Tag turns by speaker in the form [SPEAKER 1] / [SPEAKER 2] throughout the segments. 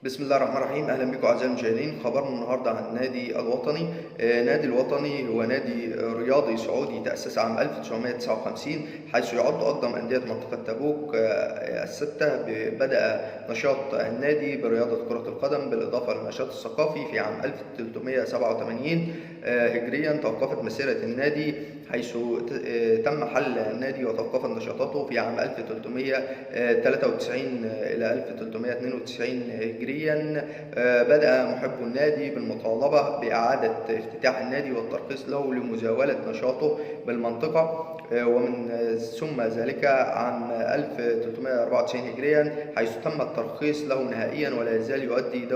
[SPEAKER 1] بسم الله الرحمن الرحيم. اهلا بكم اعزائي المشاهدين. خبرنا النهارده عن النادي الوطني. نادي الوطني هو نادي رياضي سعودي تأسس عام 1959، حيث يعد اقدم اندية منطقة تبوك السته. بدأ نشاط النادي برياضة كره القدم بالاضافة للنشاط الثقافي في عام 1387 هجريا. توقفت مسيره النادي حيث تم حل النادي وتوقفت نشاطاته في عام 1393 إلى 1392 هجريا. بدأ محبو النادي بالمطالبة بإعادة افتتاح النادي والترخيص له لمزاولة نشاطه بالمنطقة، ومن ثم ذلك عام 1394 هجريا حيث تم الترخيص له نهائيا، ولا يزال يؤدي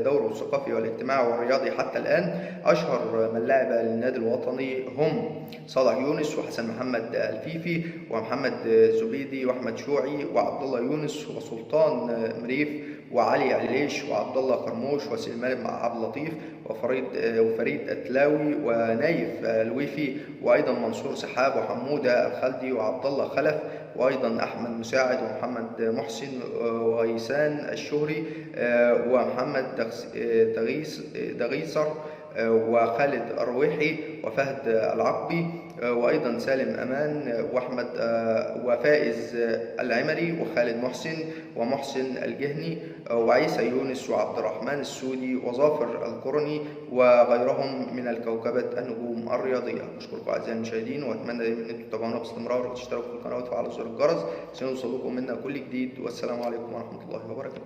[SPEAKER 1] دوره الثقافي والاجتماعي والرياضي حتى الآن. أشهر من لعب للنادي الوطني هم صالح يونس وحسن محمد الفيفي ومحمد زبيدي وأحمد شوعي وعبد الله يونس وسلطان مريف وعلي عليش وعبد الله قرموش وسلمان عبد اللطيف وفريد التلاوي ونايف الويفي، وايضا منصور سحاب وحموده الخلدي وعبد الله خلف، وايضا احمد مساعد ومحمد محسن وغيسان الشهري ومحمد دغيصر وخالد الرويحي وفهد العقبي، وايضا سالم امان واحمد وفائز العمري وخالد محسن ومحسن الجهني وعيسى يونس وعبد الرحمن السودي وظافر القرني وغيرهم من الكوكبة النجوم الرياضية. بشكركم أعزائي المشاهدين، وأتمنى دايما أن انتم تتابعونا باستمرار وتشتركوا في القناة وتفعلوا زر الجرس عشان يوصلكم منا كل جديد. والسلام عليكم ورحمة الله وبركاته.